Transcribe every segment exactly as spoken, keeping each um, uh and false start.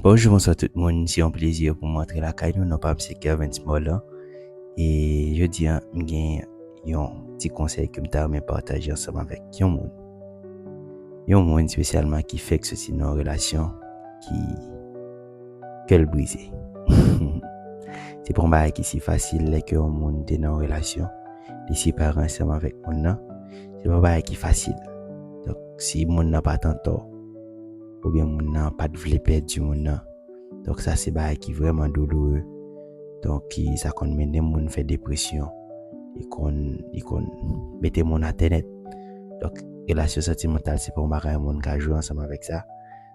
Bonjou, bonswa tout moun. Se yon plezi pou mwen antre lakay nou. Non pa m se Kervens Morlan. E jodi a, m gen yon ti konsèy ke m ta renmen pataje ansanm avèk yon moun. Yon moun espesyalman ki fèk soti nan yon relasyon ki kè l brize. Se pa yon bagay ki si fasil lè ke yon moun te nan yon relasyon, li separe ansanm avèk moun nan. Se pa yon bagay ki fasil. Donk, si moun nan pa t antò, oubyen moun nan pa t vle pèdi moun nan, donk sa se bagay ki vrèman douloure. Donk, ki sa konn mennen moun fè depresyon. Li konn, li konn mete moun atè nèt. Donk, relasyon santimantal, se pa yon bagay moun ka jwe ansanm avèk sa.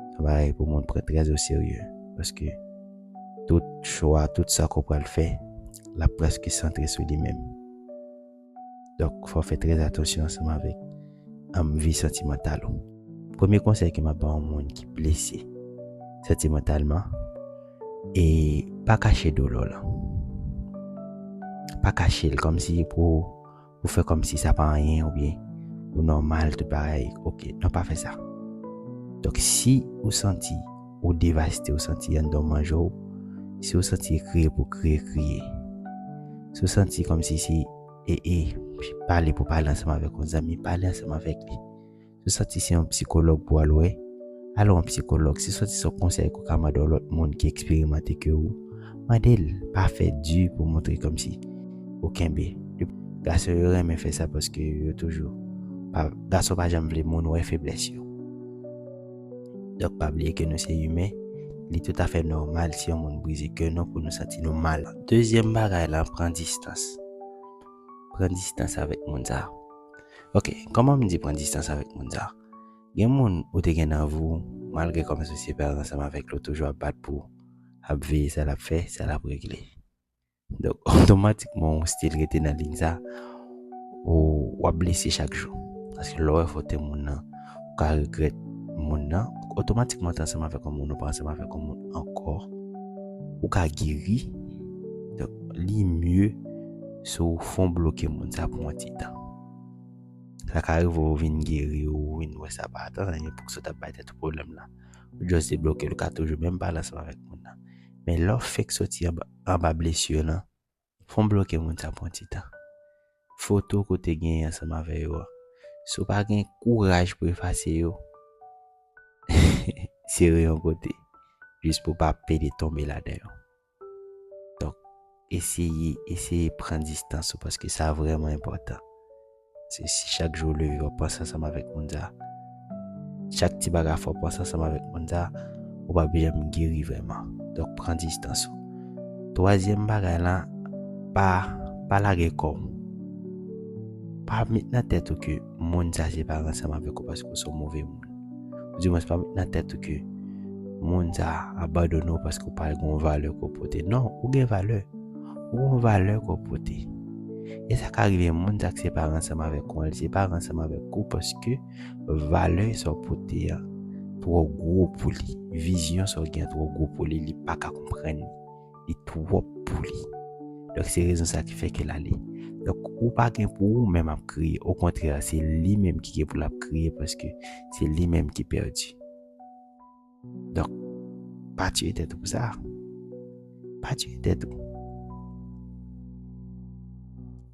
Se yon bagay pou moun pran trè o serye. Paske tout chwa, tout sa ke w pral fè, l ap prèske santre sou li menm. Donk, fò w fè trè atansyon ansanm avèk, um, vi santimantal ou. Premye konsèy ke m ap ba yon moun ki blese santimantalman, e pa kache doulè w lan. Pa kache l kòmsi pou, pou fè kòmsi sa pa anyen oubyen ou nòmal, tout bagay oke. Non, pa fè sa. Donk, si ou santi ou devaste, ou santi anndan w manje w, si ou santi kriye pou kriye, kriye. Si ou santi kòmsi se e, e, pale pou pale ansanm avèk yon zanmi, pale ansanm avèk li. Si w santi se yon sikològ pou al wè, al wè yon sikològ. Si w santi se yon konsèy ke w ka mande yon lòt moun ki eksperimante ke ou, mande l. Pa fè di pou montre kòmsi ou kenbe. Gason yo renmen fè sa paske yo toujou, pa, gason pa janm vle moun wè feblès yo. Donk, pa bliye ke nou se imen. Li toutafè nòmal si yon moun brize kè nou pou nou santi nou mal. Dezyèm bagay la, pran distans. Pran distans avèk moun sa. Oke, kòman m di pran distans avèk moun sa? Gen moun ou te gen nan vi w, malgre kòmsi w separe ansanm avèk li, ou toujou ap bat pou ap veye sa l ap fè, sa l ap regle. Donk, otomatikman, ou still rete nan liy sa, ou, w ap blese chak jou. Paske lè w wè fòte moun nan, ou ka regrèt moun nan, otomatikman, ou te ansanm avèk yon moun, ou pa ansanm avèk yon moun ankò, ou ka geri. Donk, li mye si w fè w bloke moun sa pou yon ti tan. Sa ka rive ou vin geri, ou vin wè sa pa t anyen pou w sot ap bay tèt ou pwoblèm la. Ou just debloke l, ou ka toujou menm pale ansanm avèk moun nan. Men lè w fèk soti anba, anba blesi lan, fè w bloke moun sa pou yon ti tan. Foto ke w te genyen ansanm avè yo a, si w pa gen kouraj pou efase yo, sere yon kote, jis pou w pa pede tonbe ladan yo. Donk, eseye, eseye pran distans ou, paske sa vrèman enpòtan. Se si chak jou w leve, w ap panse ansanm avèk moun sa. Chak ti bagay fè w panse ansanm avèk moun sa, ou p ap janm geri vrèman. Donk, pran distans ou. Twazyèm bagay la, pa, pa lage kò w. Pa met nan tèt ou ke moun sa separe ansanm avèk ou paske w se yon move moun. Ou di mwens pa met nan tèt ou ke moun sa abandone w paske w pa gen yon valè ke w pote. Non, ou gen valè. Ou gen yon valè ke w pote. E sa ka rive moun sa k separe ansanm avèk ou an, li separe ansanm avèk ou paske valè sa w pote a twò gwo pou li. Vizyon sa w gen an twò gwo pou li, li pa ka konprann li. Li twòp pou li. Donk, se rezon sa ki fè ke l ale. Donk, ou pa gen pou ou menm ap kriye. Okontrè, se li menm ki gen pou l ap kriye paske se li menm ki pèdi. Donk, pa tiye tèt ou pou sa. Pa tiye tèt ou.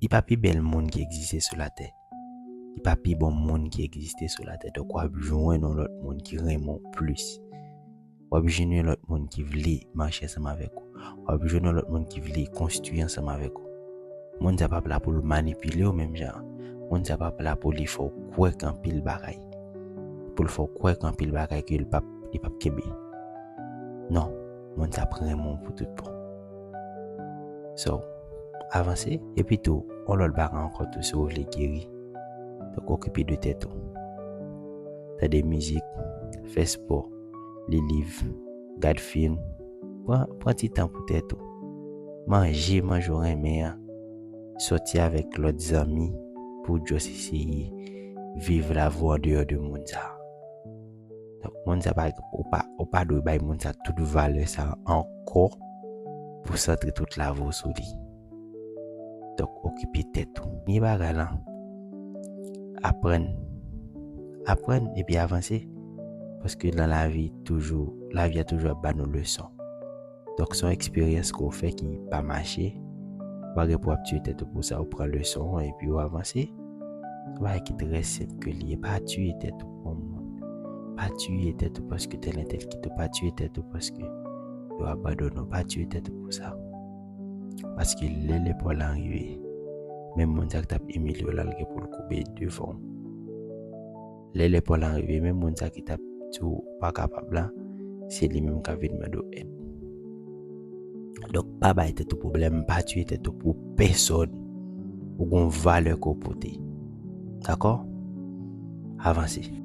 Li pa pi bèl moun ki egziste sou latè. Li pa pi bon moun ki egziste sou latè. Donk, w ap jwenn yon lòt moun ki renmen w plis. W ap jwenn yon lòt moun ki vle mache ansanm avèk ou. W ap jwenn yon lòt moun ki vle konstwi ansanm avèk ou. Moun sa p ap la pou l manipile w menm jan an. Moun sa p ap la pou li fè w kwè k anpil bagay. Pou l fè w kwè k anpil bagay ke li p ap, li p ap kenbe. Non, moun sa ap renmen w pou tout bon. So, avanse. Epi tou, yon lòt bagay ankò tou, si w vle geri, donk okipe de tèt ou. Tande mizik, fè spò, li liv, gad fim. Pran, pran ti tan pou tèt ou. Manje, manje w renmen an. Sòti avèk lòt zanmi pou w just eseye viv lavi w andeyò de moun sa. Donk, moun sa pa, ou pa, ou pa dwe bay moun sa tout valè sa ankò pou santre tout lavi w sou li. Donk, okipe tèt ou. Premye bagay la, aprann. Aprann epi avanse. Paske nan lavi, toujou, lavi a toujou ap ba nou leson. Donk, se yon eksperyans ke w fè ki pa mache, ou pa gen pou w ap tiye tèt ou pou sa, ou pran leson an epi ou avanse. Se yon bagay ki trè senp ke li ye. Pa tiye tèt ou pou yon moun. Pa tiye tèt ou paske tèl entèl kite w. Pa tiye tèt ou paske yo abandone w. Pa tiye tèt ou pou sa. Paske lè lè pa w lan rive, menm moun sa ki t ap imilye w la, l gen pou l koube devan w. Lè lè pa w lan rive, menm moun sa ki t ap di w ou pa kapab la, se li menm k ap vin mande w èd. Donk, pa bay tèt ou pwoblèm, pa tiye tèt ou pou pèsonn. Ou gen yon valè ke w pote. Dakò? Avanse.